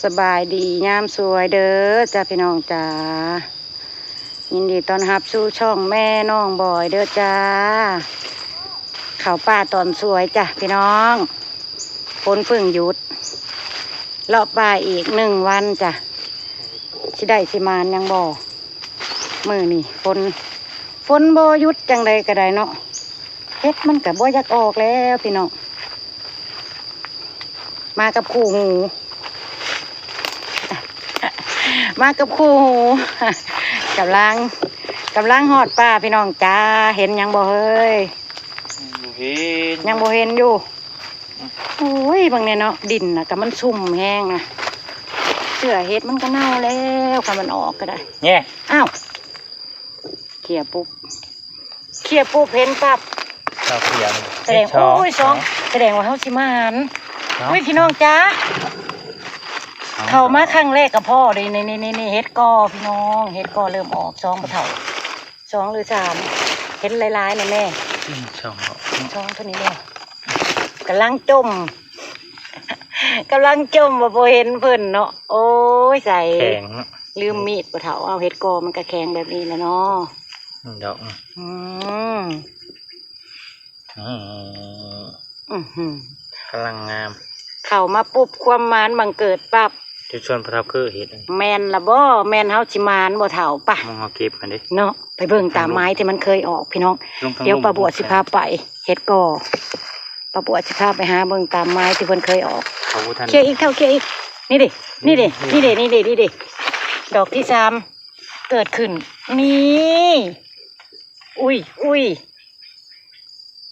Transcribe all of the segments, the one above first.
ສະບາຍດີຍາມສວຍເດີຈ້າພີ່ນ້ອງຈ້າ ຍິນດີຕ້ອນຮັບສູ່ຊ່ອງແມ່ນ້ອງບອຍເດີຈ້າ. ເຂົ້າປ່າຕອນສວຍຈ້າພີ່ນ້ອງ ຝົນເພິ່ງຢຸດ ເລາະປ່າອີກໜຶ່ງວັນຈ້າ ຊິໄດ້ຊິໝານຫຍັງບໍ່? ມື້ນີ້ຝົນ ຝົນບໍ່ຢຸດຈັ່ງໃດກໍໄດ້ເນາະ ເຫັດມັນກໍບໍ່ຢາກອອກແລ້ວພີ່ນ້ອງ. ມາກັບຄູ່ຫູ ມາກັບຄູ່ຫູ ກຳລັງ ກຳລັງຮອດປ່າພີ່ນ້ອງຈ້າ. ເຫັນຫຍັງບໍ່ເຮີ້ຍ? ບໍ່ເຫັນ ຍັງບໍ່ເຫັນຢູ່. ອືມ ໂອ້ຍ ເບິ່ງແດ່ເນາະ ດິນນະກໍມັນຊຸ່ມແຮງນະ ເຊື້ອເຫັດມັນກໍເນົ່າແລ້ວ ຄັນມັນອອກກໍໄດ້. ແນ່ ອ້າວ ເຂົ້ຍປຸບ ເຂົ້ຍປຸບເຫັນປັບ ເຂົ້າເຂົ້ຍ ສະແດງ ເຫັດສອງ ໂອ້ຍ ສອງ ສອງ ສະແດງວ່າເຮົາຊິມານ. ເອົາ ອຸ້ຍ ພີ່ນ້ອງຈ້າ ເຂົ້າ ເຂົ້າມາຄັ້ງແລກກໍພໍ້ເດ້. ນີ້ໆໆ ເຫັດກໍພີ່ນ້ອງ ເຫັດກໍເລີ່ມອອກ ສອງບໍ່ເຖົ້າ ສອງຫຼືສາມ ເຫັນຫຼາຍໆນະແມ່. ອືມ ສອງດອກ ສອງເທົ່ານີ້ແຫຼະ ກຳລັງຈົ່ມ ກຳລັງຈົ່ມວ່າບໍ່ເຫັນເພິ່ນເນາະ. ໂອ້ຍ ໃສ ແຂງເນາະ ລືມມີດບໍ່ເຖົ້າ. ເອົາ ເຫັດກໍມັນກໍແຂງແບບນີ້ແຫຼະເນາະ ດອກ. ອືມ ອືມ ອືຫື ກຳລັງງາມ ເຂົ້າມາປຸບຄວາມໝານບັງເກີດປັບ ຢູ່ສວນພໍ່ເຖົ້າຄືເຫັດ. ແມ່ນລະບໍ່? ແມ່ນເຮົາຊິໝານບໍ່ເຖົ້າ? ປະ ມອງເຮົາເກັບຫັ້ນເດ້ເນາະ ໄປເບິ່ງຕາມໄມ້ທີ່ມັນເຄີຍອອກພີ່ນ້ອງ. ດຽວປ້າບົວຊິພາໄປເຫັດກໍ ປ້າບົວຊິພາໄປຫາເບິ່ງຕາມໄມ້ທີ່ເພິ່ນເຄີຍອອກ. ເຂົາບໍ່ທັນ ເຂົ້ຍອີກເຖົ້າ ເຂົ້ຍອີກ. ນີ້ເດ້ ນີ້ເດ້ ນີ້ເດ້ ນີ້ເດ້ ນີ້ເດ້ ດອກທີສາມ ເກີດຂຶ້ນ ນີ້ ອຸ້ຍ ອຸ້ຍ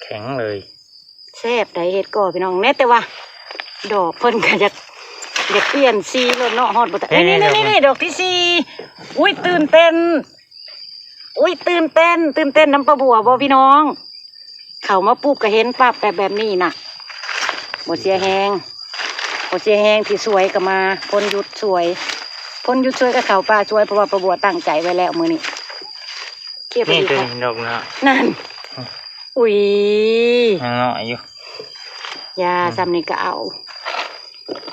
ແຂງເລີຍ. ແຊບໃດເຫັດກໍພີ່ນ້ອງ ແນ່ແຕ່ວ່າດອກເພິ່ນກໍຢາກ ຢາກປ່ຽນສີໂລດເນາະ. ຮອດບໍ່ຕາ ເອີ ນີ້ໆໆ ດອກທີສີ່. ອຸ້ຍ ຕື່ນເຕັ້ນ ອຸ້ຍ ຕື່ນເຕັ້ນ ຕື່ນເຕັ້ນນຳປ້າບົວບໍ່ພີ່ນ້ອງ? ເຂົ້າມາປຸບກໍເຫັນປັບແບບ ແບບນີ້ນະ ບໍ່ເສຍແຮງ ບໍ່ເສຍແຮງທີ່ສວຍກໍມາ. ຝົນຢຸດສວຍ ຝົນຢຸດສວຍກໍເຂົ້າປ່າສວຍ ເພາະວ່າປ້າບົວຕັ້ງໃຈໄວ້ແລ້ວມື້ນີ້. ເກັບໄປອີກ ນີ້ຕົວນີ້ດອກນະ ນັ້ນ ອືມ ອຸ້ຍ ຍັງນ້ອຍຢູ່ ຢ່າ ອືມ ສ່ຳນີ້ກໍເອົາ.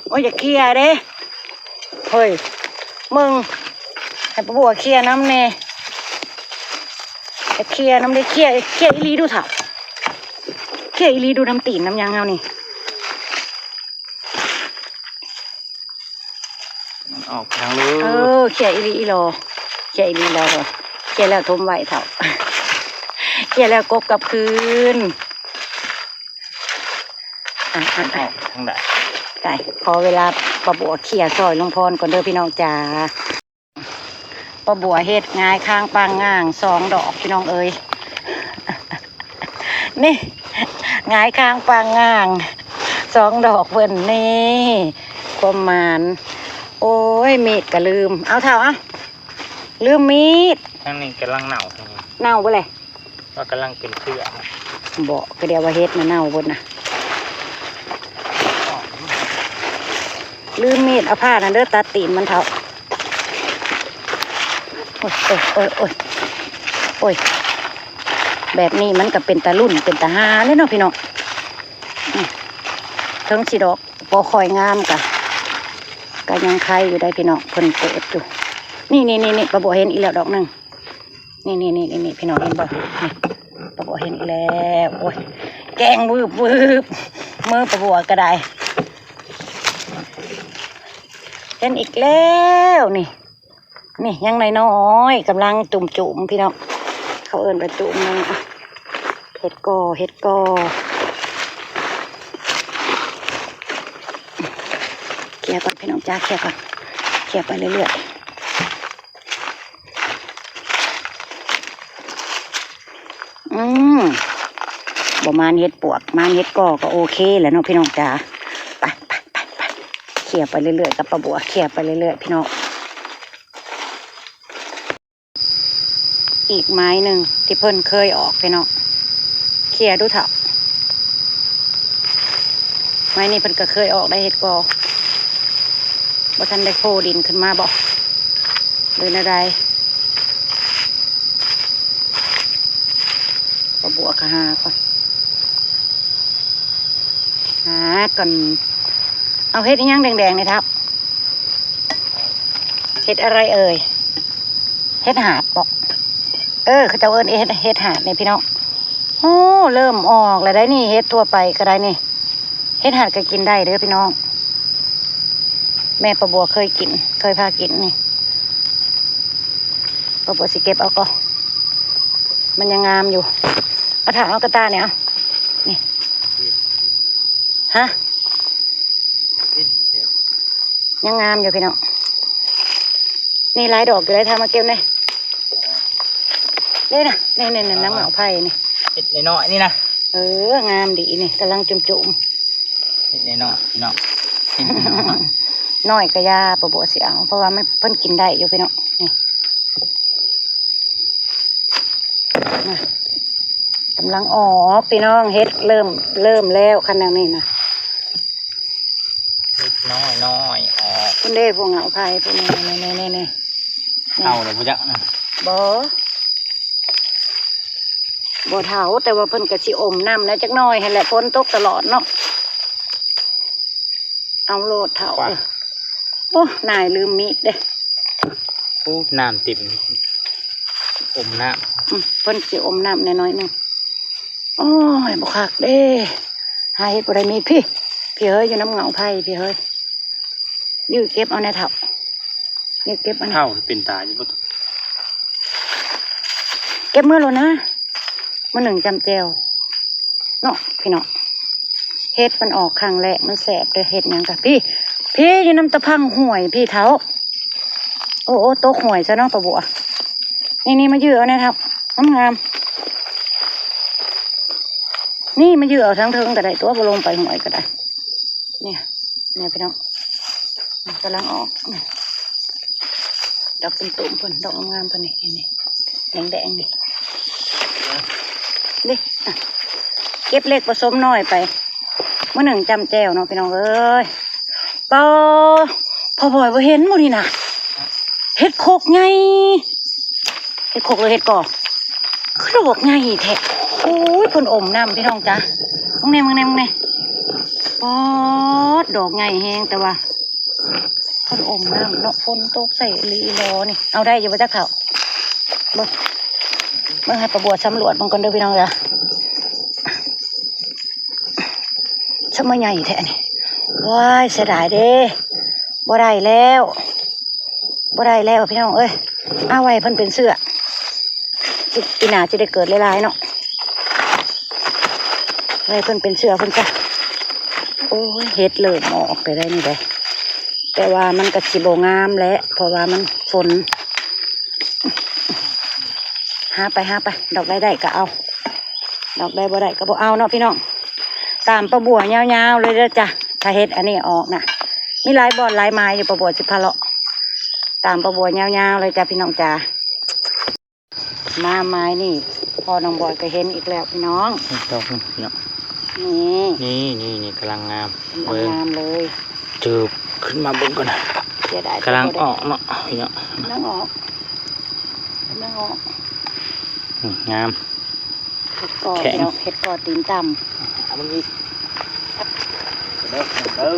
ໂອ້ຍ ຢ່າເຄ່ຍເດ້ ເຮີ້ຍ ເບິ່ງ ໃຫ້ປ້າບົວເຄ່ຍນຳແດ່ ຢ່າເຄ່ຍນຳເດ້. ເຄ່ຍ ເຄ່ຍອີ່ຫຼີດູເຖົ້າ ເຄ່ຍອີ່ຫຼີດູ ນຳຕີນນຳຫຍັງເຮົານີ້. ມັນອອກທາງເລີຍ ເອີ ເຄ່ຍອີ່ຫຼີອີ່ຫຼໍ ເຄ່ຍອີ່ຫຼີອີ່ຫຼໍ ເຄ່ຍແລ້ວຖົມໄວ້ເຖົ້າ ເຄ່ຍແລ້ວກົບກັບຄືນ. ອ່ະ ອ່ະ ອອກທາງໃດ ໄດ້ ຂໍເວລາປ້າບົວເຄ່ຍຊ່ອຍລຸງພອນກ່ອນເດີພີ່ນ້ອງຈ໋າ. ປ້າບົວເຮັດຫງາຍຄາງປາງງາງສອງດອກພີ່ນ້ອງເອີຍ ນີ້ ຫງາຍຄາງປາງງາງສອງດອກເພິ່ນນີ້ ຄວາມໝານ. ໂອ້ຍ ມີດກໍລືມ ເອົາເຖົ້າ ເອົາ ລືມມີດ. ທາງນີ້ກຳລັງເນົ່າ ເນົ່າບໍ່ແຫຼະ ວ່າກຳລັງເປັນເຊື້ອນະ ບໍ່ ກະດຽວວ່າເຫັດນະເນົ່າເບິດນະ. ລືມມີດ ເອົາຜ້ານັ້ນເດີ ຕັດຕີນມັນເຖົ້າ. ໂອ້ຍ ໂອ້ຍ ໂອ້ຍ ໂອ້ຍ ໂອ້ຍ ແບບນີ້ມັນກະເປັນຕາລຸ້ນ ເປັນຕາຫາເດ້ເນາະພີ່ນ້ອງ. ອືມ ເຖິງຊິດອກບໍ່ຄ່ອຍງາມກະ ກະຍັງໄຄຢູ່ໄດ໋ພີ່ນ້ອງ ເພິ່ນເປີດຢູ່. ນີ້ໆໆໆ ປ້າບົວເຫັນອີກແລ້ວດອກໜຶ່ງ. ນີ້ໆໆໆ ພີ່ນ້ອງເຫັນບໍ່? ນີ້ ປ້າບົວເຫັນອີກແລ້ວ. ໂອ້ຍ ແກງວືບໆ ມືປ້າບົວກໍໄດ້ ເຫັນອີກແລ້ວ. ນີ້ ນີ້ຍັງນ້ອຍໆ ກຳລັງຈຸ້ມໆ ພີ່ນ້ອງ ເຂົາເອີ້ນວ່າຈຸ້ມນະ. ເຫັດກໍ ເຫັດກໍ ເຄ່ຍກ່ອນ ພີ່ນ້ອງຈ໋າ ເຄ່ຍກ່ອນ ເຄ່ຍໄປເລື້ອຍໆ. ອືມ ບໍ່ມານເຫັດປວກ ມານເຫັດກໍ ກໍໂອເຄແລ້ວເນາະພີ່ນ້ອງຈ໋າ. ໄປ ໄປ ໄປ ໄປ ເຄ່ຍໄປເລື້ອຍໆ ກັບປ້າບົວ ເຄ່ຍໄປເລື້ອຍໆ ພີ່ນ້ອງ. ອີກໄມ້ໜຶ່ງທີ່ເພິ່ນເຄີຍອອກ ພີ່ນ້ອງ ເຄ່ຍດູເຖົ້າ. ໄມ້ນີ້ເພິ່ນກໍເຄີຍອອກໄດ້ເຫັດກໍ ບໍ່ທັນໄດ້ໂຜ່ດິນຂຶ້ນມາບໍ ຫຼືແນວໃດ? ປ້າບົວກໍຫາກ່ອນ ຫາກ່ອນ. ເອົາເຫັດອີ່ຫຍັງແດງໆນີ້ທັບ? ເຫັດອະໄຣເອີຍ? ເຫັດຫາດບໍ? ເອີ ເຂົາເຈົ້າເອີ້ນເຫັດ ເຫັດຫາດນີ້ພີ່ນ້ອງ. ໂອ້ ເລີ່ມອອກແລ້ວໄດ໋ນີ້ ເຫັດທົ່ວໄປກໍໄດ້ນີ້. ເຫັດຫາດກໍກິນໄດ້ເດີພີ່ນ້ອງ. ແມ່ປ້າບົວເຄີຍກິນ ເຄີຍພາກິນນີ້. ປ້າບົວຊິເກັບເອົາກໍ ມັນຍັງງາມຢູ່. ເອົາຖາງເອົາກະຕ່ານີ້ ເອົານີ້. ຮະ? ຍັງງາມຢູ່ພີ່ນ້ອງ. ນີ້ຫຼາຍດອກຢູ່ໄດ໋ ຖ້າມາເກັບແດ່. ນີ້ນະ ນີ້ໆໆ ນາງໝາກໄຜ່ນີ້ ເຫັດນ້ອຍໆນີ້ນະ. ເອີ ງາມດີນີ້ ກຳລັງຈຸ້ມໆ. ເຫັດນ້ອຍໆ ພີ່ນ້ອງ ເຫັດນ້ອຍໆ ນ້ອຍກໍຢ່າ ປ້າບົວຊິເອົາ ເພາະວ່າມັນ ເພິ່ນກິນໄດ້ຢູ່ພີ່ນ້ອງ. ນີ້ ນະ ກຳລັງອອກພີ່ນ້ອງ ເຫັດເລີ່ມ ເລີ່ມແລ້ວ ຄັນແນວນີ້ນະ. ເຫັດນ້ອຍໆ ອອກ ພຸ້ນເດ້ ພວກເຫງົາໄຜ່ພຸ້ນ ນີ້ໆໆໆ. ເຖົ້າແລ້ວບໍ່ຈັກ. ບໍ່ ບໍ່ເຖົ້າ ແຕ່ວ່າເພິ່ນກໍຊິອົມນ້ຳແດ່ຈັກໜ້ອຍຫັ້ນແຫຼະ ຝົນຕົກຕະຫຼອດເນາະ. ເອົາໂລດເຖົ້າ. ໂອ້ ນາຍລືມມີດເດ້. ໂອ້ ນ້ຳເຕັມ ອົມນ້ຳ. ອືມ ເພິ່ນຊິອົມນ້ຳແດ່ໜ້ອຍໜຶ່ງ. ໂອ້ຍ ບໍ່ຄັກເດ້ ຫາເຮັດບໍ່ໄດ້ມີດ. ພີ້ ພີ້ເຮີ້ຍ ຢູ່ນຳເຫງົາໄຜ່ພີ້ເຮີ້ຍ. ຢື້ເກັບເອົາແດ່ເຖົ້າ ຢື້ເກັບເອົາແດ່. ເຖົ້າເປັນຕາຢູ່ບໍ່? ເກັບເມືອໂລດນະ ມື້ໜຶ່ງຈ້ຳແຈ່ວເນາະພີ່ນ້ອງ. ເຫັດມັນອອກຄັ້ງແລກ ມັນແຊບເດີ. ເຫັດຫຍັງກະ ພີ້ ພີ້ ຢູ່ນຳຕາພັງຫ້ວຍພີ້ເຖົ້າ. ໂອ້ ໂອ້ ຕົກຫ້ວຍຊະເນາະປ້າບົວ. ນີ້ໆ ມາຢື້ເອົາແດ່ເຖົ້າ ງາມໆ. ນີ້ມາຢື້ເອົາທາງເທິງກໍໄດ້ຕົວະ ບໍ່ລົງໄປຫ້ວຍກໍໄດ້. ນີ້ ນີ້ພີ່ນ້ອງ ກຳລັງອອກ ດອກຕຸ້ມໆ ເພິ່ນ ດອກງາມໆ ເພິ່ນນີ້ ນີ້ ແດງໆ ນີ້ ນີ້ ອະ ເກັບເລັກປະສົມນ້ອຍໄປ ມື້ໜຶ່ງຈ້ຳແຈ່ວເນາະພີ່ນ້ອງເອີຍ. ປ້າ ພໍ່ບອຍບໍ່ເຫັນບໍ່ນີ້ນະ ເຫັດໂຄກໃຫຍ່. ເຫັດໂຄກຫຼືເຫັດກໍ ຄືດອກໃຫຍ່ແທ້. ໂອ້ຍ ເພິ່ນອົມນ້ຳພີ່ນ້ອງຈ້າ ເບິ່ງແດ່ ເບິ່ງແດ່ ເບິ່ງແດ່. ປອດ ດອກໃຫຍ່ແຮງ ແຕ່ວ່າເພິ່ນອົມນ້ຳເນາະ ຝົນຕົກໃສ່ອີ່ຫຼີອີ່ຫຼໍນີ້. ເອົາໄດ້ຢູ່ບໍ່ຈັກເຖົ້າ ເບິ່ງ ເບິ່ງໃຫ້ປ້າບົວສຳຫຼວດເບິ່ງກ່ອນເດີພີ່ນ້ອງຈ້າ. ຊະມາໃຫຍ່ແທ້ນີ້ ວ້າຍ ເສຍດາຍເດ້ ບໍ່ໄດ້ແລ້ວ ບໍ່ໄດ້ແລ້ວພີ່ນ້ອງເອີຍ. ເອົາໄວ້ເພິ່ນເປັນເຊື້ອ ປີໜ້າຊິໄດ້ເກີດຫຼາຍໆເນາະ ໄວ້ເພິ່ນເປັນເຊື້ອເພິ່ນຊະ. ໂອ້ຍ ເຫັດເລີ່ມອອກແລ້ວໄດ໋ນີ້ໄດ໋ ແຕ່ວ່າມັນກໍຊິບໍ່ງາມແຫຼະ ເພາະວ່າມັນຝົນ. ຫາໄປ ຫາໄປ ດອກໃດໄດ້ກໍເອົາ ດອກໃດບໍ່ໄດ້ກໍບໍ່ເອົາເນາະພີ່ນ້ອງ. ຕາມປ້າບົວຍາວໆ ເລີຍເດີຈ້າ ຖ້າເຫັດອັນນີ້ອອກນະ. ມີຫຼາຍບ່ອນຫຼາຍໝາຍຢູ່ ປ້າບົວຊິພາເລາະ ຕາມປ້າບົວຍາວໆ ເລີຍຈ້າພີ່ນ້ອງຈ້າ. ມາໝາຍນີ້ ພໍ່ນ້ອງບອຍກໍເຫັນອີກແລ້ວພີ່ນ້ອງ ດອກໜຶ່ງພີ່ນ້ອງ. ນີ້ ນີ້ໆໆ ກຳລັງງາມ ກຳລັງງາມເລີຍ. ເຈີບ ຂຶ້ນມາເບິ່ງກ່ອນນະ ເສຍດາຍ ກຳລັງອອກເນາະພີ່ນ້ອງ ກຳລັງອອກ ກຳລັງອອກ. ອືມ ງາມ ເຫັດກໍ ແຂງ ເນາະ ເຫັດກໍຕີນຕ່ຳ. ເອົາມັນອີກ ເດີ ເດີ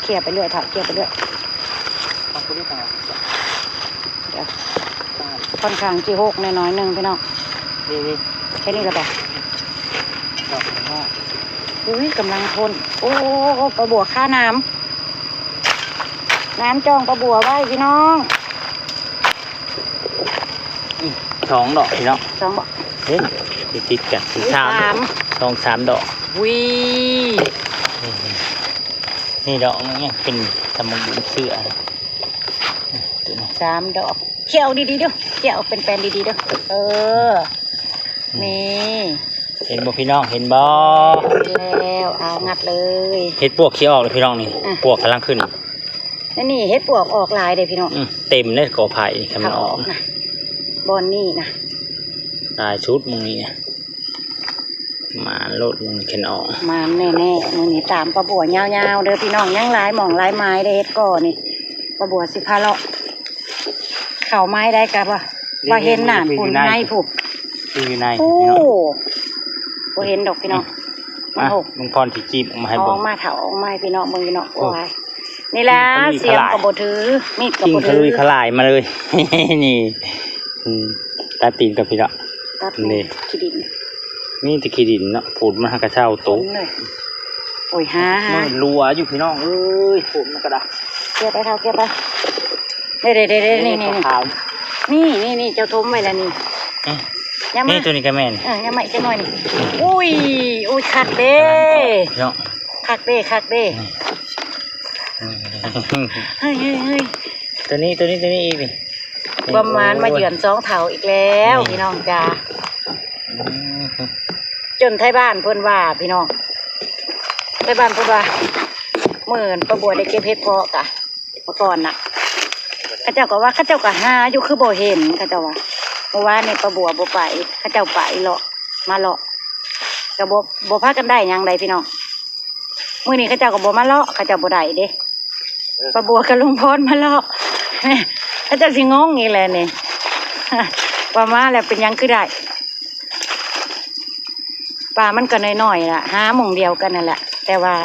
ເຂົ້ຍໄປເລື້ອຍເຖົ້າ ເຂົ້ຍໄປເລື້ອຍ. ເອົາຕົວນີ້ໄປ ດຽວ ຂ້ອນຂ້າງຊິຫົກແດ່ໜ້ອຍໜຶ່ງພີ່ນ້ອງ. ນີ້ໆ ແຄ່ນີ້ລະບໍ? ດອກມັນງອກ. ອຸ້ຍ ກຳລັງພົ້ນ. ໂອ້ ໂອ້ ໂອ້ ໂອ້ ປ້າບົວຄານ້ຳ ນ້ຳຈ້ອງປ້າບົວໄວ້ພີ່ນ້ອງ. ອືມ ສອງດອກພີ່ນ້ອງ ສອງດອກ. ເອີ ຕິດກັນ ອຸ້ຍ ສາມ ສາມ ສອງສາມດອກ. ອຸ້ຍ ນີ້ ນີ້ດອກໜຶ່ງຍັງເປັນຕຳບັກຫຸ່ງເສືອ ສາມດອກ. ເຂົ້າດີໆເດີ້ ເຂົ້າເປັນແປນດີໆເດີ້. ເອີ ອືມ ນີ້ ເຫັນບໍ່ພີ່ນ້ອງ ເຫັນບໍ່? ແລ້ວ ເອົາ ງັດເລີຍ. ເຫັດປວກຊິອອກແລ້ວພີ່ນ້ອງນີ້ ອະ ປວກກຳລັງຂຶ້ນ. ແລ້ວນີ້ເຫັດປວກອອກຫຼາຍເດ້ພີ່ນ້ອງ. ອືມ ເຕັມເດ້ ກໍໄຜ່ຄັນມັນອອກ ອອກນະ ບ່ອນນີ້ນະ ຫຼາຍສຸດມື້ນີ້ນະ. ມາໂລດ ມື້ນີ້ຄັນອອກ ມາແນ່ໆ. ມື້ນີ້ຕາມປ້າບົວຍາວໆເດີ້ພີ່ນ້ອງ ຍັງຫຼາຍໝ່ອງຫຼາຍໝາຍເດ້ເຫັດກໍນີ້. ປ້າບົວຊິພາເລາະ ເຂົ້າໄມ້ໄດ້ກະວ່າ ວ່າເຫັນໜ້າພຸ້ນ ໃນພຸ້ນ ຢູ່ໃນ. ໂອ້ ພີ່ນ້ອງ ບໍ່ເຫັນດອກພີ່ນ້ອງ. ອືມ ມັນຫົກ ອະ ເບິ່ງພອນຊິຈີບອອກມາໃຫ້ເບິ່ງ ອອກມາເຖົ້າ ອອກມາໃຫ້ພີ່ນ້ອງເບິ່ງພີ່ນ້ອງ. ໂອ້ ໂອ້ຍ ນີ້ລະ ຍິງຂະລຸຍຂະລາຍ ສຽມກໍບໍ່ຖື ມີດກໍບໍ່ຖື ຍິງຂະລຸຍຂະລາຍມາເລີຍ ນີ້ ອືມ ຕັດຕີນກັນພີ່ນ້ອງ ຕັດ ນີ້ ຂີ້ດິນ ມີແຕ່ຂີ້ດິນເນາະ ໂພດມັນຫາກະເຊົາໂຕ ໂອ້ຍ ຫາ ມັນລົວຢູ່ພີ່ນ້ອງເອີຍ ໂພດມັນກະດາ ເກັບໄປເຖົ້າ ເກັບໄປ ເດ້ໆໆໆ ນີ້ ນີ້ ນີ້ ຂາວ ນີ້ ນີ້ ນີ້ ເຈົ້າຖົມໄວ້ລະນີ້ ອືມ ຍັບມາ ນີ້ ໂຕນີ້ກະແມ່ນ ເອີ ຍັບມາອີກຈັກໜ້ອຍນີ້ ອືມ ອຸ້ຍ ອຸ້ຍ ຄັກເດ້ ເນາະ ຄັກເດ້ ຄັກເດ້ ອືມ ເຮີ້ຍ ເຮີ້ຍ ເຮີ້ຍ ໂຕນີ້ ໂຕນີ້ ໂຕນີ້ອີກນີ້ ຄວາມໝານມາເຢືອນສອງເຖົ້າອີກແລ້ວ ນີ້ ພີ່ນ້ອງຈ້າ ອືມ ຈົນໄທບ້ານເພິ່ນວ່າ ພີ່ນ້ອງ ໄທບ້ານເພິ່ນວ່າ ມື້ນັ້ນປ້າບົວໄດ້ເກັບເຫັດເຜາະກະ ເມື່ອກ່ອນນະ ເຂົາເຈົ້າກໍວ່າ ເຂົາເຈົ້າກໍຫາຢູ່ ຄືບໍ່ເຫັນ ເຂົາເຈົ້າວ່າ ເມື່ອວານນີ້ປ້າບົວບໍ່ໄປ ເຂົາເຈົ້າໄປເລາະ ມາເລາະ ກໍບໍ່ ບໍ່ພາກັນໄດ້ຫຍັງໃດພີ່ນ້ອງ ມື້ນີ້ເຂົາເຈົ້າກໍບໍ່ມາເລາະ ເຂົາເຈົ້າບໍ່ໄດ້ເດ້ ປ້າບົວກັບລຸງພອນມາເລາະ ເຂົາເຈົ້າຊິງົງອີກແຫຼະນີ້ ວ່າມາແລ້ວເປັນຫຍັງຄືໄດ້ ປາມັນກໍນ້ອຍໆລະ ຫາໝ່ອງດຽວກັນນັ້ນແຫຼະ ແຕ່ວ່າ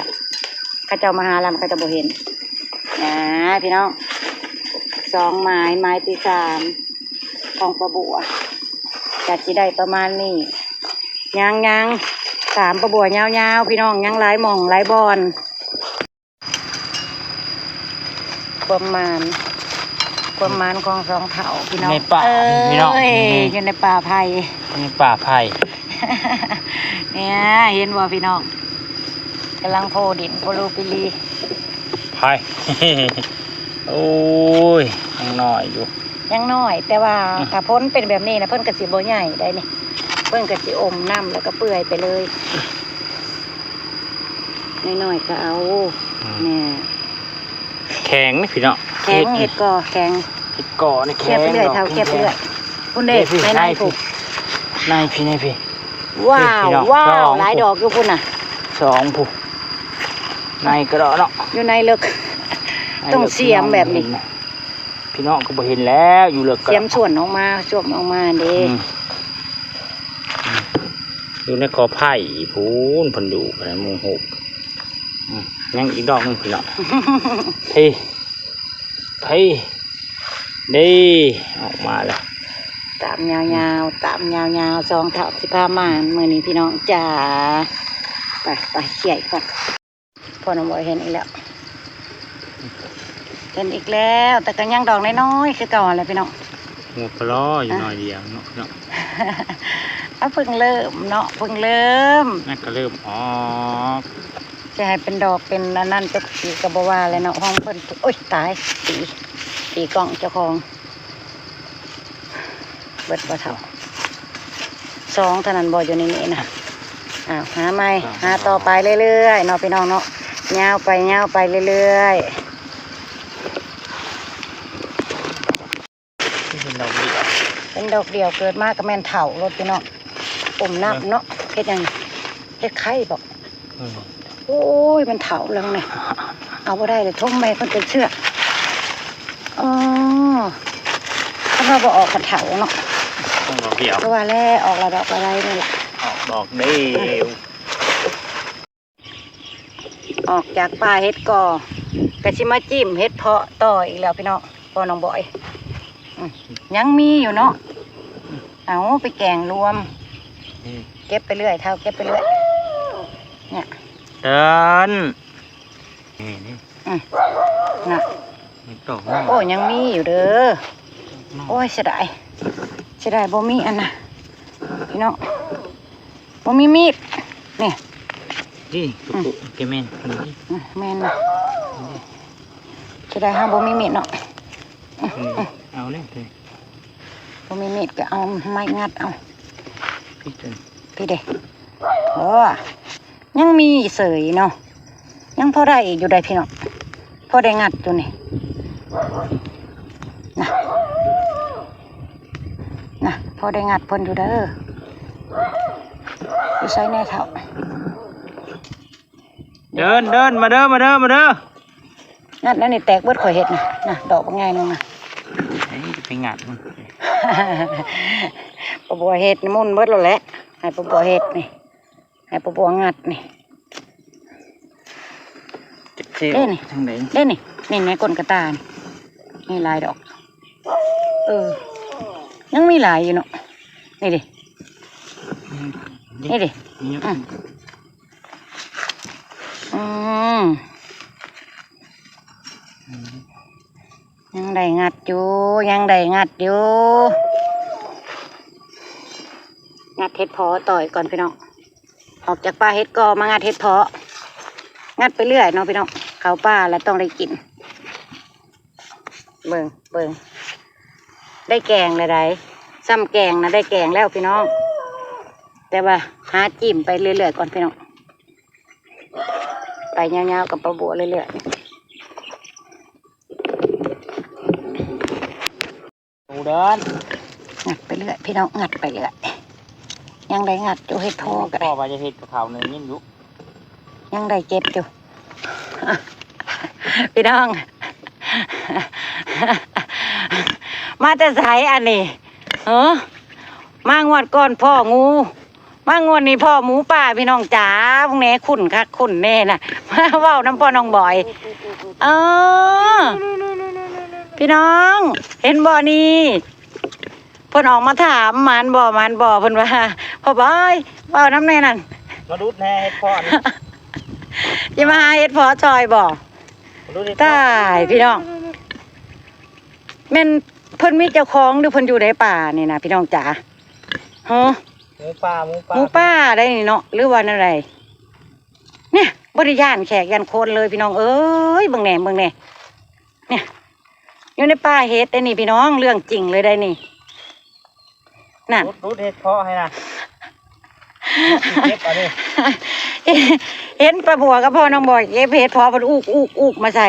ເຂົາເຈົ້າມາຫາລຳ ເຂົາເຈົ້າບໍ່ເຫັນ ນາ ພີ່ນ້ອງ ສອງໝາຍ ໝາຍທີສາມ ຂອງປ້າບົວ ກະຊິໄດ້ປະມານນີ້ ຍັງໆ ຕາມປ້າບົວຍາວໆ ພີ່ນ້ອງ ຍັງຫຼາຍໝ່ອງຫຼາຍບ່ອນ. ຄວາມໝານ ຄວາມໝານຂອງສອງເຖົ້າພີ່ນ້ອງ ໃນປ່າ ເອີຍ ພີ່ນ້ອງ ຢູ່ໃນປ່າໄຜ່ ໃນປ່າໄຜ່ ເນ່ຍ ເຫັນບໍ່ພີ່ນ້ອງ ກຳລັງໂພດິນໂພລູປີລີ ໄຜ່ ໂອ້ຍ ຍັງນ້ອຍຢູ່ ຍັງນ້ອຍ ແຕ່ວ່າ ອືມ ຖ້າຝົນເປັນແບບນີ້ນະ ເພິ່ນກໍຊິບໍ່ໃຫຍ່ໄດ໋ນີ້ ເພິ່ນກໍຊິອົມນ້ຳ ແລ້ວກໍເປື່ອຍໄປເລີຍ. ນ້ອຍໆກໍເອົາ ອືມ ແມ່ ແຂງນີ້ພີ່ນ້ອງ ແຂງ ເຫັດ ເຫັດກໍແຂງ ເຫັດກໍນີ້ແຂງ ເກັບເລື້ອຍເຖົ້າ ເກັບເລື້ອຍ ພຸ້ນເດ້ ໃນໆ ໃນພຸ້ນ ໃນພີ້ ໃນພີ້ ວ້າວ ພີ່ນ້ອງ ວ້າວ ສອງ ຫຼາຍດອກຢູ່ພຸ້ນນະ ສອງພຸ້ນ ໃນກະດອກເນາະ ຢູ່ໃນເລິກ ໃນເລິກ ຕ້ອງສຽມແບບນີ້ ພີ່ນ້ອງກໍບໍ່ເຫັນແລ້ວ ຢູ່ເລິກກໍ ສຽມສ່ວນອອກມາ ສວມອອກມາເດ້ ອືມ ຢູ່ໃນກໍໄຜ່ພຸ້ນ ເພິ່ນຢູ່ພຸ້ນ ໝູ່ຫົກ ອືມ ຍັງອີກດອກໜຶ່ງພີ່ນ້ອງ ພີ້ ພີ້ ເດ້ ອອກມາແລ້ວ ຕາມຍາວໆ ຕາມຍາວໆ ສອງເຖົ້າຊິພາມາມື້ນີ້ພີ່ນ້ອງຈ໋າ ໄປ ໄປ ເຂົ້າກ່ອນ. ພໍ່ນ້ອງບອຍເຫັນອີກແລ້ວ ເຫັນອີກແລ້ວ ແຕ່ກໍຍັງດອກນ້ອຍໆ ຄືເກົ່າຫັ້ນແຫຼະພີ່ນ້ອງ ຫົວກະລໍຢູ່ ອ່ະ ໜ້ອຍດຽວເນາະ ເນາະ ເອົາ ເພິ່ງເລີ່ມເນາະ ເພິ່ງເລີ່ມ ນັ້ນກໍເລີ່ມອອກ ຊິໃຫ້ເປັນດອກເປັນອັນນັ້ນຈັກປີກໍບໍ່ວ່າແຫຼະເນາະ ຂອງເພິ່ນ ໂອ້ຍ ຕາຍ ຕີ ຕີກ້ອງເຈົ້າຂອງ. ເບິດບໍ່ເຖົ້າ ສອງເທົ່ານັ້ນບໍ່ ຢູ່ໃນນີ້ນະ ອ້າວ ຫາໃໝ່ ຫາຕໍ່ໄປເລື້ອຍໆເນາະ ພີ່ນ້ອງເນາະ ຍາວໄປ ຍາວໄປເລື້ອຍໆ ເປັນດອກດຽວ ເປັນດອກດຽວ ເກີດມາກໍແມ່ນເຖົ້າໂລດ ພີ່ນ້ອງ ອົມນ້ຳເນາະ ເຮັດຫຍັງ ເຮັດໄຂ່ບໍ? ອືມ ໂອ້ຍ ມັນເຖົ້າແລ້ວນີ້ ເອົາບໍ່ໄດ້ເລີຍ ຖົມໄວ້ເພິ່ນເປັນເຊື້ອ ອໍ ຄັນວ່າບໍ່ອອກຄັນເຖົ້າເນາະ ອອກດອກດຽວ ຄືວ່າແຫຼະ ອອກລະດອກລະໄດນີ້ແຫຼະ ອອກດອກດຽວ ອອກຈາກປ່າເຫັດກໍ ກໍຊິມາຈິ້ມເຫັດເຜາະຕໍ່ອີກແລ້ວ ພີ່ນ້ອງ ພໍ່ນ້ອງບອຍ ອືມ ຍັງມີຢູ່ເນາະ ເອົາໄປແກງລວມ ອືມ ເກັບໄປເລື້ອຍ ເຖົ້າ ເກັບໄປເລື້ອຍ ເນຍ ເດີນ ນີ້ ນີ້ ອືມ ນະ ນີ້ ໂອ້ ຍັງມີຢູ່ເດີ ໂອ້ຍ ເສຍດາຍ ເສຍດາຍບໍ່ມີອັນນະ ພີ່ນ້ອງ ບໍ່ມີມີດ ນີ້ ນີ້ ອືມ ແກແມ່ນ ນີ້ ອືມ ແມ່ນນະ ເສຍດາຍເຮົາບໍ່ມີມີດເນາະ ອືມ ເອົາແລ້ວ ບໍ່ມີມີດກໍເອົາໄມ້ງັດເອົາ ພີ້ເດີ ພີ້ເດ້ ໂອ້ ຍັງມີເສີຍເນາະ ຍັງພໍໄດ້ຢູ່ໃດ໋ພີ່ນ້ອງ ພໍໄດ້ງັດຢູ່ນີ້ ນະ ນະ ພໍໄດ້ງັດເພິ່ນຢູ່ເດີ ຢູ່ໃສແດ່ເຖົ້າ? ເດີນ ເດີນ ມາເດີ ມາເດີ ມາເດີ ງັດແນວນີ້ແຕກເບິດ ຂ້ອຍເຮັດນະ ນະ ດອກບັກໃຫຍ່ໜຶ່ງນະ ເອີຍ ຈະໄປງັດມັນ ປ້າບົວເຮັດໝຸ່ນເບິດແລ້ວແຫຼະ ໃຫ້ປ້າບົວເຮັດນີ້ ໃຫ້ປ້າບົວງັດນີ້ ເຈັບເຊວ ເດ້ນີ້ ທາງໃດ ເດ້ນີ້ ນີ້ ໃນກົ້ນກະຕ່ານີ້ ມີຫຼາຍດອກ. ເອີ ຍັງມີຫຼາຍຢູ່ເນາະ. ນີ້ເດ ນີ້ເດ ນີ້ ອືມ ອືມ ຍັງໄດ້ງັດຢູ່ ຍັງໄດ້ງັດຢູ່. ງັດເຫັດເຜາະຕໍ່ອີກກ່ອນພີ່ນ້ອງ. ອອກຈາກປ່າເຫັດກໍມາງັດເຫັດເຜາະ ງັດໄປເລື້ອຍເນາະພີ່ນ້ອງ. ເຂົ້າປ່າແລ້ວຕ້ອງໄດ້ກິນ. ເບິ່ງ ເບິ່ງ ໄດ້ແກງແລ້ວໃດ໋. ຊ່ຳແກງນະໄດ້ແກງແລ້ວພີ່ນ້ອງ ແຕ່ວ່າຫາຈິ້ມໄປເລື້ອຍໆກ່ອນພີ່ນ້ອງ. ໄປຍາວໆກັບປ້າບົວເລື້ອຍໆ. ດູເດີນ ງັດໄປເລື້ອຍພີ່ນ້ອງ ງັດໄປເລື້ອຍ. ຍັງໄດ້ງັດຢູ່ ເຫັດເຜາະກໍໄດ້ ພໍ່ວ່າຈະເຮັດກັບເຂົານີ້ຍິນຢູ່ ຍັງໄດ້ເກັບຢູ່ ພີ່ນ້ອງ. ມາແຕ່ໃສອັນນີ້ ເອີ ມາງວດກ່ອນພໍ້ງູ ມາງວດນີ້ພໍ້ໝູປ່າພີ່ນ້ອງຈ໋າ. ເບິ່ງແດ່ ຂຸ້ນຄັກຂຸ້ນແນ່ນະ ມາເວົ້ານຳພໍ່ນ້ອງບອຍ. ເອີ ພີ່ນ້ອງເຫັນບໍ່ນີ້ ເພິ່ນອອກມາຖາມ ໝານບໍ່ ໝານບໍ່ ເພິ່ນວ່າ ພໍ່ບອຍ ເວົ້ານຳແນ່ນັ້ນ ມາດຸດແນ່ເຫັດເຜາະນີ້ ຊິມາຫາເຫັດເຜາະຊ່ອຍບໍ່? ມາດຸດເຫັດເຜາະ ຕາຍພີ່ນ້ອງ ແມ່ນເພິ່ນມີເຈົ້າຂອງ ຫຼືເພິ່ນຢູ່ໃນປ່ານີ້ນະ ພີ່ນ້ອງຈ໋າ. ຮະ ໝູປ່າ ໝູປ່າ ໝູປ່າໄດ໋ນີ້ເນາະ ຫຼືວ່າແນວໃດ? ເນຍ ບໍ່ໄດ້ຢ້ານແຂກຢ້ານຄົນເລີຍພີ່ນ້ອງເອີຍ. ເບິ່ງແດ່ ເບິ່ງແດ່ ເນຍ ຢູ່ໃນປ່າເຫັດໄດ໋ນີ້ພີ່ນ້ອງ ເລື່ອງຈິງເລີຍໄດ໋ນີ້. ນັ້ນ ດຸດ ດຸດເຫັດເຜາະໃຫ້ນະ ເກັບເອົາເດ້. ເຫັນປ້າບົວກັບພໍ່ນ້ອງບອຍເກັບເຫັດເຜາະ ເພິ່ນອຸກອຸກອຸກມາໃສ່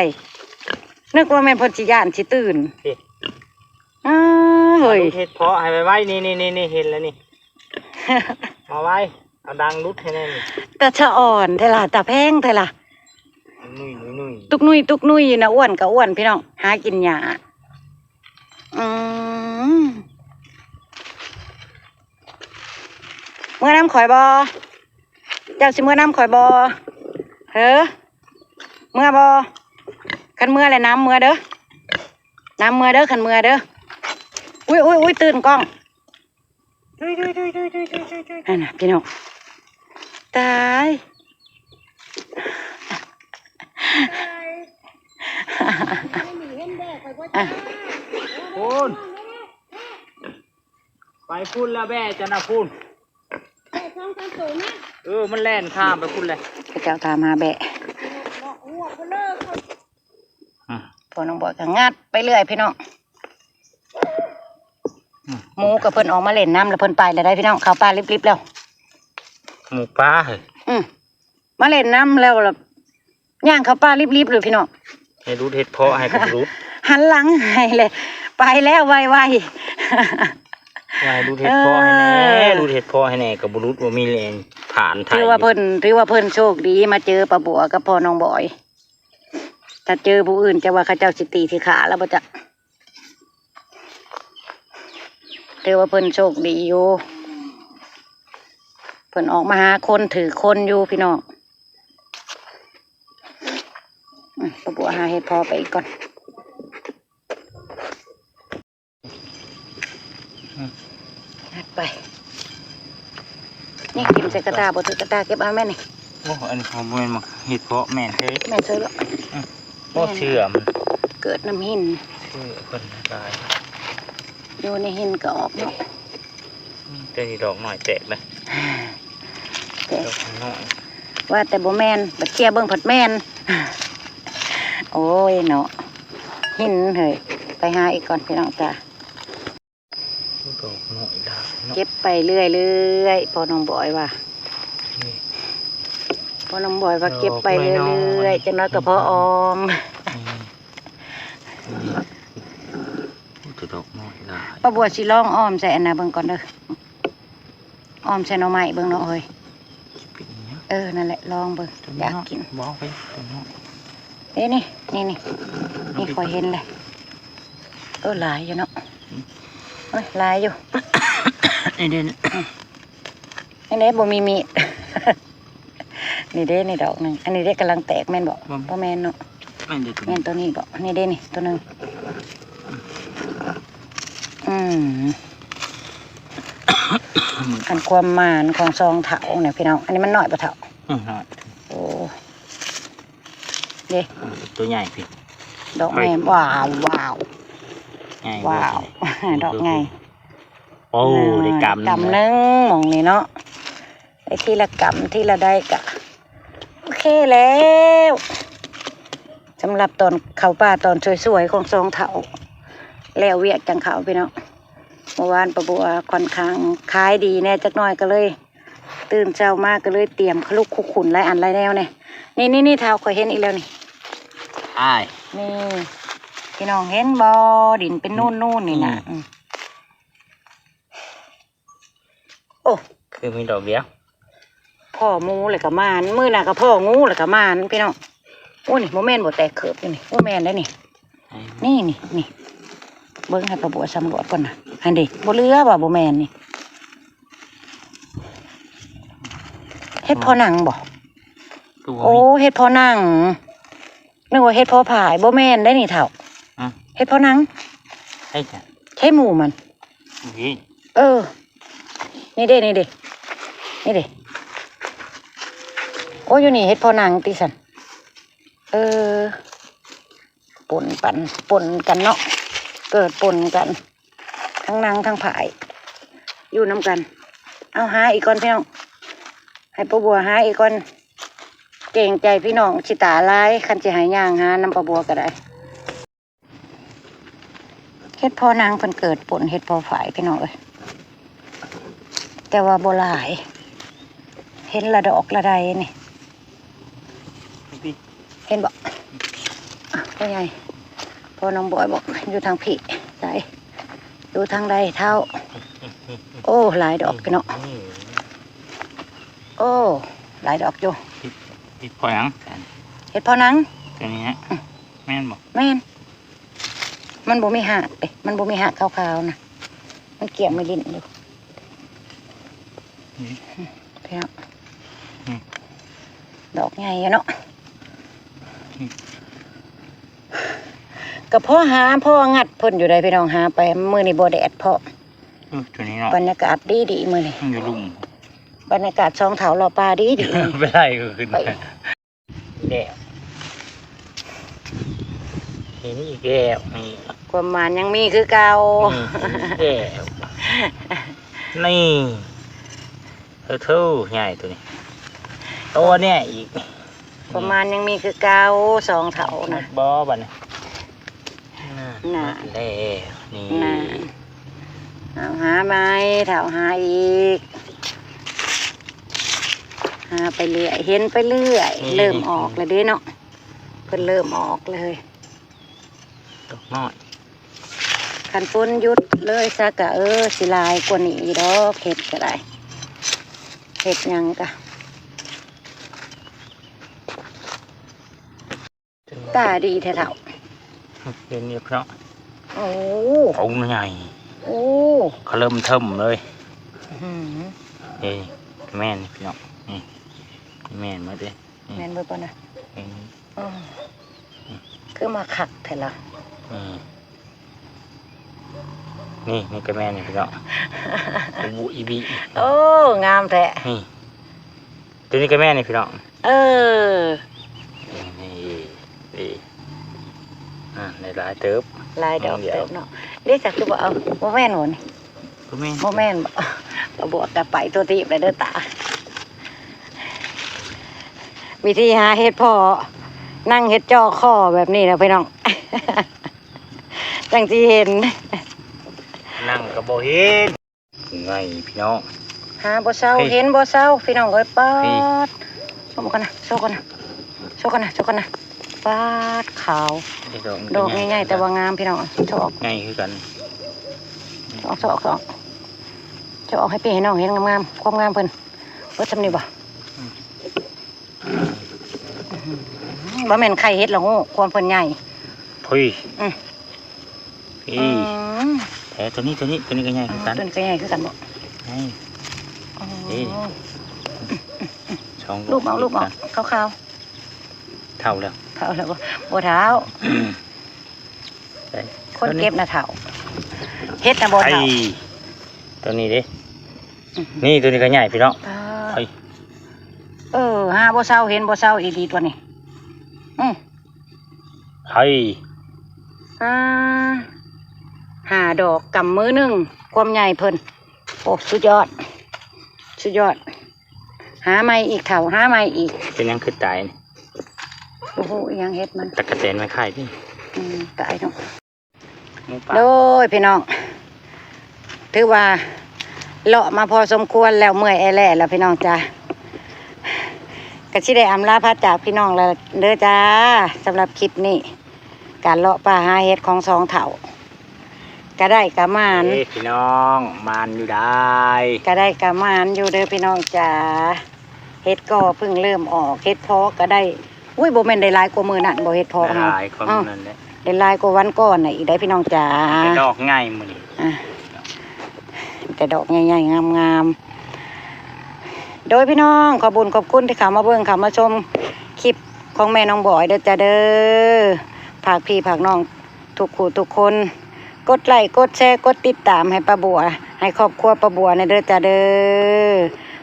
ນຶກວ່າແມ່ນເພິ່ນຊິຢ້ານຊິຕື່ນ. ນີ້ ອ້າ ເຮີ້ຍ ດຸດເຫັດເຜາະໃຫ້ໄວໆ ນີ້ໆໆ ເຫັນແລ້ວນີ້ ມາໄວ ເອົາດັງດຸດໃຫ້ແນ່ນີ້. ຕາສະອອນແທ້ລະ ຕາແພງແທ້ລະ ນຸ້ຍໆໆ ຕຸກນຸ້ຍຕຸກນຸ້ຍຢູ່ນະ. ອ້ວນກໍອ້ວນພີ່ນ້ອງ ຫາກິນຫຍ້າ. ອືມ ເມືອນຳຂ້ອຍບໍ່? ເຈົ້າຊິເມືອນຳຂ້ອຍບໍ່? ເຮີ ເມືອບໍ່? ຄັນເມືອແລ້ວນຳເມືອເດີ ນຳເມືອເດີ ຄັນເມືອເດີ. ອຸ້ຍໆໆ ຕື່ນກ້ອງ ຫັ້ນນະພີ່ນ້ອງ ຕາຍ. ພຸ້ນ ໄປພຸ້ນລະແບ້ເຈົ້ານະ ພຸ້ນ ເອີ ມັນແລ່ນຂ້າມໄປພຸ້ນແຫຼະ ເຂົາເຈົ້າຕາມຫາແບ້. ອືມ ພໍ່ນ້ອງບອຍກໍງັດໄປເລື້ອຍພີ່ນ້ອງ. ອືມ ໝູກັບເພິ່ນອອກມາຫຼິ້ນນຳແລ້ວ ເພິ່ນໄປແລ້ວໄດ໋ພີ່ນ້ອງ ເຂົ້າປ່າລິບໆແລ້ວ. ໝູປ່າເຮີ້ຍ ອືມ ມາຫຼິ້ນນຳແລ້ວ ລະຍ່າງເຂົ້າປ່າລິບໆເລີຍພີ່ນ້ອງ. ໃຫ້ດຸດເຫັດເຜາະໃຫ້ກໍບໍ່ດຸດ ຫັນຫຼັງໃຫ້ແລ້ວ ໄປແລ້ວໄວໆ. ວ່າໃຫ້ດຸດເຫັດເຜາະໃຫ້ແນ່ ເອີ ດຸດເຫັດເຜາະໃຫ້ແນ່ກໍບໍ່ດຸດ ບໍ່ມີແຮງຜ່ານໄຖ. ຖືວ່າເພິ່ນ ຖືວ່າເພິ່ນໂຊກດີມາເຈີປ້າບົວກັບພໍ່ນ້ອງບອຍ. ຖ້າເຈີຜູ້ອື່ນ ຈັກວ່າເຂົາເຈົ້າຊິຕີຊິຂ້າລະບໍ່ຈັກ. ຖືວ່າເພິ່ນໂຊກດີຢູ່ ເພິ່ນອອກມາຫາຄົນຖືກຄົນຢູ່ພີ່ນ້ອງ. ອືມ ປ້າບົວຫາເຫັດເຜາະໄປອີກກ່ອນ. ອືມ ຮັດໄປ ນີ້ ຖິ້ມໃສ່ກະຕ່າ ບໍ່ຖືກກະຕ່າ ເກັບເອົາແມ່ນີ້. ໂອ້ ອັນນີ້ບໍ່ແມ່ນໝາກເຫັດເຜາະ ແມ່ນເລີຍ ແມ່ນເລີຍ. ອືມ ບໍ່ເຊື່ອ ມັນເກີດນຳຫີນ ເຊື່ອເພິ່ນຫຼາຍ ຢູ່ໃນຫີນກໍອອກເນາະ. ມີແຕ່ດອກນ້ອຍແຕກເດ້ ແຕກ ດອກນ້ອຍ ວ່າແຕ່ບໍ່ແມ່ນ ບັດເຈຍເບິ່ງພັດແມ່ນ. ໂອ້ຍເນາະ ຫີນເຮີ້ຍ ໄປຫາອີກກ່ອນພີ່ນ້ອງຈ້າ. ດອກນ້ອຍຫຼາຍເນາະ ເກັບໄປເລື້ອຍໆ ພໍ່ນ້ອງບອຍວ່າ ນີ້ ພໍ່ນ້ອງບອຍວ່າເກັບໄປເລື້ອຍໆ ດອກນ້ອຍໆ ຈັກໜ້ອຍກໍພໍອອມ. ນີ້ ໂອ້ ແຕ່ດອກນ້ອຍຫຼາຍ. ປ້າບົວຊິລອງອ້ອມໃສ່ອັນນະເບິ່ງກ່ອນເດີ ອ້ອມໃສ່ໜໍ່ໄມ້ເບິ່ງເນາະເຮີ້ຍ. ຊິເປັນຫຍັງ? ເອີ ນັ້ນແຫຼະ ລອງເບິ່ງ ຢາກກິນ. ບໍ່ເອົາໄປຕົວນ້ອຍ ເດ້ ນີ້ ນີ້ ນີ້ ນີ້ ຂ້ອຍເຫັນແລ້ວ. ເອີ ຫຼາຍຢູ່ເນາະ. ອືມ ເອີຍ ຫຼາຍຢູ່ ນີ້ເດ້ ອືມ ນີ້ເດ້ ບໍ່ມີມີດ. ນີ້ເດ້ ນີ້ດອກໜຶ່ງ ອັນນີ້ເດ້ ກຳລັງແຕກແມ່ນບໍ່? ບໍ່ ບໍ່ແມ່ນເນາະ. ແມ່ນເດ້ ແມ່ນໂຕນີ້ບໍ? ນີ້ເດ້ນີ້ ໂຕໜຶ່ງ. ອືມ ອັນຄວາມໝານຂອງສອງເຖົ້ານີ້ພີ່ນ້ອງ. ອັນນີ້ມັນນ້ອຍບໍ່ເຖົ້າ? ອືມ ນ້ອຍ. ໂອ້ ເດ້ ອືມ ໂຕໃຫຍ່ພີ່ ດອກແມ່ນ. ວ້າວ ວ້າວ ໃຫຍ່ ວ້າວ ດອກໃຫຍ່. ໂອ້ ໄດ້ກຳ ກຳໜຶ່ງໝ່ອງນີ້ເນາະ. ໄດ້ທີລະກຳທີລະໄດ້ກະໂອເຄແລ້ວ. ສຳລັບຕອນເຂົ້າປ່າຕອນສວຍໆຂອງສອງເຖົ້າ ແລ້ວວຽກຈັ່ງເຂົ້າພີ່ນ້ອງ. ເມື່ອວານປ້າບົວຂ້ອນຂ້າງຂາຍດີແດ່ຈັກໜ້ອຍ ກໍເລີຍຕື່ນເຊົ້າມາກໍເລີຍຕຽມຂະລຸກຄຸກຂຸນຫຼາຍອັນຫຼາຍແນວແດ່. ນີ້ໆໆ ທ້າວ ຂ້ອຍເຫັນອີກແລ້ວນີ້ ອ້າຍ ນີ້ ພີ່ນ້ອງເຫັນບໍ່? ດິນເປັນນູນໆນີ້ນະ. ອືມ ອືມ ໂອ້ ຄືມີດອກດຽວ. ພໍ້ໝູແລ້ວກໍໝານ ມື້ໜ້າກໍພໍ້ງູແລ້ວກໍໝານພີ່ນ້ອງ. ໂອ້ ນີ້ບໍ່ແມ່ນບໍ່ ແຕກເກີບຢູ່ນີ້. ໂອ້ ແມ່ນໄດ໋ນີ້. ນີ້ ນີ້ ນີ້ ເບິ່ງໃຫ້ປ້າບົວສຳຫຼວດກ່ອນນະ. ຫັ້ນເດ ບໍ່ເຫຼືອວ່າບໍ່ແມ່ນນີ້. ເຫັດເພາະໜັງບໍ? ໂອ້ ເຫັດເພາະໜັງ. ນຶກວ່າເຫັດເພາະຜາຍ. ບໍ່ແມ່ນໄດ໋ນີ້ເຖົ້າ. ຮະ? ເຫັດເພາະໜັງ. ໃຊ່ ໃຊ່ໝູມັນ. ນີ້ ເອີ ນີ້ເດ້ ນີ້ເດ້ ນີ້ເດ້. ໂອ້ ຢູ່ນີ້ເຫັດເພາະໜັງຕິຊັ້ນ. ເອີ ປົນປັນ ປົນກັນເນາະ ເກີດປົນກັນ ທັງໜັງທັງຜາຍ ຢູ່ນຳກັນ. ເອົາ ຫາອີກກ່ອນພີ່ນ້ອງ ໃຫ້ປ້າບົວຫາອີກກ່ອນ. ເກງໃຈພີ່ນ້ອງຊິຕາຫຼາຍ ຄັນຊິໃຫ້ຍ່າງຫານຳປ້າບົວກໍໄດ້. ເຫັດເພາະໜັງເພິ່ນເກີດປົນເຫັດເພາະຝາຍພີ່ນ້ອງເອີຍ ແຕ່ວ່າບໍ່ຫຼາຍ. ເຫັນລະດອກລະໄດນີ້ ເຫັນບໍ່? ອ່ະ ພໍ່ໃຫຍ່ ພໍ່ນ້ອງບອຍບໍ? ຢູ່ທາງພີ້ ໃສ ຢູ່ທາງໃດເຖົ້າ? ໂອ້ ຫຼາຍດອກພີ່ນ້ອງ. ໂອ້ ຫຼາຍດອກຢູ່. ເຫັດ ເຫັດເພາະຫຍັງ? ເຫັດເພາະໜັງ ຕົວນີ້ຮະ. ອືມ ແມ່ນບໍ່? ແມ່ນ. ມັນບໍ່ມີຮາກເດ້ ມັນບໍ່ມີຮາກຂາວໆນະ ມັນກ້ຽມມີດິນຢູ່. ນີ້ ອືມ ພີ່ນ້ອງ ນີ້ ດອກໃຫຍ່ຢູ່ເນາະ. ນີ້ ກໍພໍຫາພໍງັດເພິ່ນຢູ່ໃດ໋ພີ່ນ້ອງ. ຫາໄປມື້ນີ້ບໍ່ແດດພ້ອມ. ເອີ ຕົວນີ້ເນາະ ບັນຍາກາດດີໆມື້ນີ້ ມັນຢູ່ລຸ່ມ. ບັນຍາກາດສອງເຖົ້າເລາະປ່າດີໆ ໄປໄລ່ກໍຂຶ້ນ ໄປ ແລ້ວ ເຫັນອີກແລ້ວ. ນີ້ ຄວາມໝານຍັງມີຄືເກົ່າ. ນີ້ ເຫັນອີກແລ້ວ ນີ້. ເອີ ໂທ້ ໃຫຍ່ໂຕນີ້ ໂຕນີ້ອີກ. ຄວາມໝານຍັງມີຄືເກົ່າ ສອງເຖົ້ານະ. ບໍ່ບັດນີ້ ນັ້ນ ນັ້ນ ໝົດແລ້ວນີ້ ນັ້ນ. ເອົາ ຫາໃໝ່ ເຖົ້າ ຫາອີກ ຫາໄປເລື້ອຍ ເຫັນໄປເລື້ອຍ. ນີ້ ເລີ່ມອອກແລ້ວເດ້ເນາະ ເພິ່ນເລີ່ມອອກເລີຍ ດອກນ້ອຍ. ຄັນຝົນຢຸດເລີຍຊະກະ ເອີ ຊິຫຼາຍກວ່ານີ້ອີກດອກ ເຫັດກໍໄດ້ ເຫັດຫຍັງກະ. ຕາດີແທ້ເຖົ້າ ເຫັນຢູ່ເນາະ. ໂອ້ ໂຕໃຫຍ່ ໂອ້ ຂະເລີ່ມເທີມເລີຍ. ອືມ ເອີ ແມ່ນພີ່ນ້ອງ ນີ້ ແມ່ນໝົດເດ້. ອືມ ແມ່ນເບິດບໍ່ນະ? ແມ່ນ. ອໍ ອືມ ຄືມາຄັກແທ້ລະ. ອືມ ນີ້ ນີ້ກໍແມ່ນຢູ່ພີ່ນ້ອງ ອຸບຸອີບີ. ໂອ້ ງາມແທ້ ນີ້. ຕົວນີ້ກໍແມ່ນນີ້ພີ່ນ້ອງ. ເອີ ນີ້ ນີ້ ອ່າ ໄດ້ຫຼາຍເຕີບ ຫຼາຍດອກເຕີບເນາະ. ເດ້ ຈັກຄືບໍ່ເອົາ ບໍ່ແມ່ນບໍ່ນີ້? ບໍ່ແມ່ນ ບໍ່ແມ່ນບໍ? ບໍ່ ບວກກັບໄປຕົວທີບແລ້ວເດີຕາ. ວິທີຫາເຫັດເພາະ ນັ່ງເຮັດຈໍ້ຄໍແບບນີ້ແຫຼະພີ່ນ້ອງ ຈັ່ງຊິເຫັນ. ນັ່ງກໍບໍ່ເຫັນ. ໄງພີ່ນ້ອງ ຫາບໍ່ເຊົາ ເຫັນບໍ່ເຊົາພີ່ນ້ອງເອີຍ. ປາດ ຊົມກັນນະ ໂຊກັນນະ ໂຊກັນນະ ໂຊກັນນະ. ປາດ ຂາວ ດອກໃຫຍ່ໆ ແຕ່ວ່າງາມພີ່ນ້ອງ. ໂຊອອກ ໃຫຍ່ຄືກັນ ໂຊອອກ ໂຊອອກ ໂຊອອກ ໂຊອອກໃຫ້ພີ່ໃຫ້ນ້ອງເຫັນງາມໆ ຄວາມງາມເພິ່ນ. ເບິດຊ່ຳນີ້ບໍ່? ອືມ ບໍ່ແມ່ນໄຂ່ເຫັດລະໂຫ ຄວາມເພິ່ນໃຫຍ່. ພຸ້ຍ ອືມ ອີ ອືມ ແທ້ ຕົວນີ້ ຕົວນີ້ ຕົວນີ້ກໍໃຫຍ່ຄືກັນ. ຕົວນີ້ກໍໃຫຍ່ຄືກັນບໍ? ໃຫຍ່. ອໍ ເອີ ສອງ ລູບເອົາ ລູບເອົາ ຂາວໆ. ເຖົ້າແລ້ວ ເຖົ້າແລ້ວບໍ່? ບໍ່ເຖົ້າ. ໃສ່ ຄົນເກັບນະເຖົ້າ ເຮັດນະບໍ່ເຖົ້າ. ໄອ້ ຕົວນີ້ເດ້ ອືມ ນີ້ ຕົວນີ້ກໍໃຫຍ່ພີ່ນ້ອງ. ອ່າ ໄອ້ ເອີ ຫາບໍ່ເຊົາ ເຫັນບໍ່ເຊົາອີ່ຫຼີຕົວນີ້. ອືມ ໄອ້ ອ່າ ຫ້າດອກກຳມືໜຶ່ງ ຄວາມໃຫຍ່ເພິ່ນ. ໂອ້ ສຸດຍອດ ສຸດຍອດ. ຫາໃໝ່ອີກເຖົ້າ ຫາໃໝ່ອີກ. ເປັນຫຍັງຄືຕາຍນີ້? ບໍ່ຮູ້ອີ່ຫຍັງເຮັດມັນ. ຕັກກະແຕນມາຂາຍຕິ? ອືມ ຕາຍເນາະ. ໂດຍພີ່ນ້ອງ ຖືວ່າເລາະມາພໍສົມຄວນແລ້ວ ເມື່ອຍແອແລ້ວພີ່ນ້ອງຈ້າ. ກໍຊິໄດ້ອຳລາພາຈາກພີ່ນ້ອງແລ້ວເດີຈ້າ. ສຳລັບຄລິບນີ້ ການເລາະປ່າຫາເຫັດຂອງສອງເຖົ້າ ກະໄດ້ກະໝານເດ້ພີ່ນ້ອງ. ໝານຢູ່ໄດ໋ ກະໄດ້ກະໝານຢູ່ເດີພີ່ນ້ອງຈ໋າ. ເຫັດກໍເພິ່ງເລີ່ມອອກ ເຫັດເຜາະກະໄດ້. ອຸ້ຍ ບໍ່ແມ່ນໄດ້ຫຼາຍກວ່າມື້ນັ້ນບໍ່ ເຫັດເຜາະເຮົາ? ໄດ້ຫຼາຍກວ່າມື້ນັ້ນແຫຼະ ເອົ້າ ໄດ້ຫຼາຍກວ່າວັນກ່ອນນະອີກໄດ໋ພີ່ນ້ອງຈ໋າ. ແຕ່ດອກໃຫຍ່ມື້ນີ້ ອ່ະ ແຕ່ດອກໃຫຍ່ໆງາມໆ. ໂດຍພີ່ນ້ອງ ຂອບບຸນຂອບຄຸນທີ່ເຂົ້າມາເບິ່ງ ເຂົ້າມາຊົມຄລິບຂອງແມ່ນ້ອງບອຍເດີຈ້າເດີ. ຝາກພີ່ຝາກນ້ອງ ທຸກຜູ້ທຸກຄົນ ກົດໄລ້ກົດແຊ ກົດຕິດຕາມໃຫ້ປ້າບົວ ໃຫ້ຄອບຄົວປ້າບົວແດ່ເດີຈ້າເດີ.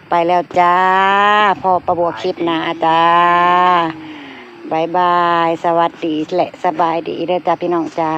ໄປແລ້ວຈ້າ ພໍ້ປ້າບົວຄລິບໜ້າຈ້າ. ບາຍບາຍ ສະຫວັດດີ ແລະ ສະບາຍດີເດີຈ້າ ພີ່ນ້ອງຈ້າ.